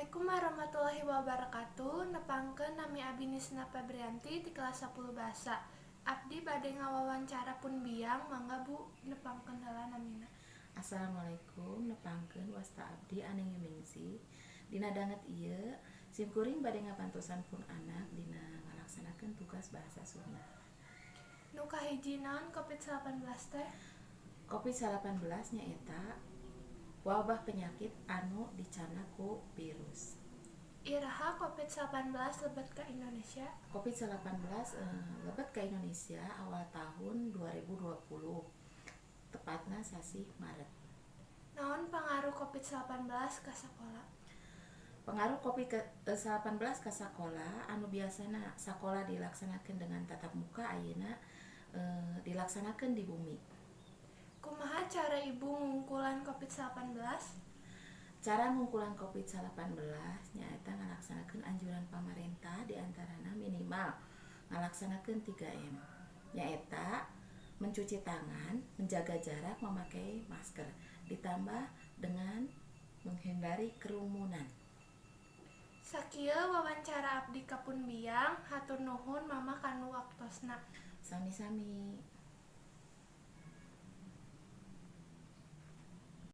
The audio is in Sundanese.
Assalamualaikum warahmatullahi wabarakatuh. Nepangkeun, nami abi Nisna Febrianti ti kelas 10 Bahasa. Abdi bade ngawawancara pun biang, mangga Bu, nepangkeun heula namina. Assalamualaikum, nepangkeun, wasta abdi Aning Yuningsih. Dina danget ieu sim kuring bade ngabantosan pun anak dina ngalaksanakeun tugas bahasa Sunda. Nu kahiji, naon Covid-19 teh? Covid-19 nyaeta wabah penyakit anu dicandak ku virus. Iraha Covid-19 lebet ka Indonesia? Covid-19 lebet ke Indonesia awal tahun 2020, tepatna sasih Maret. Naon pangaruh Covid-19 ka sakola? Pengaruh Covid-19 ke sakola, anu biasana sakola dilaksanakan dengan tatap muka, ayeuna dilaksanakan di bumi. Kumaha cara Ibu ngungkulan Covid-19? Cara ngungkulan Covid-19 nyaeta ngalaksanakeun anjuran pamarentah, diantarana minimal ngalaksanakeun 3M, nyaeta mencuci tangan, menjaga jarak, memakai masker, ditambah dengan menghindari kerumunan. Sakieu wawancara abdi ka pun biang, hatur nuhun Mama kana waktosna. Sami-sami.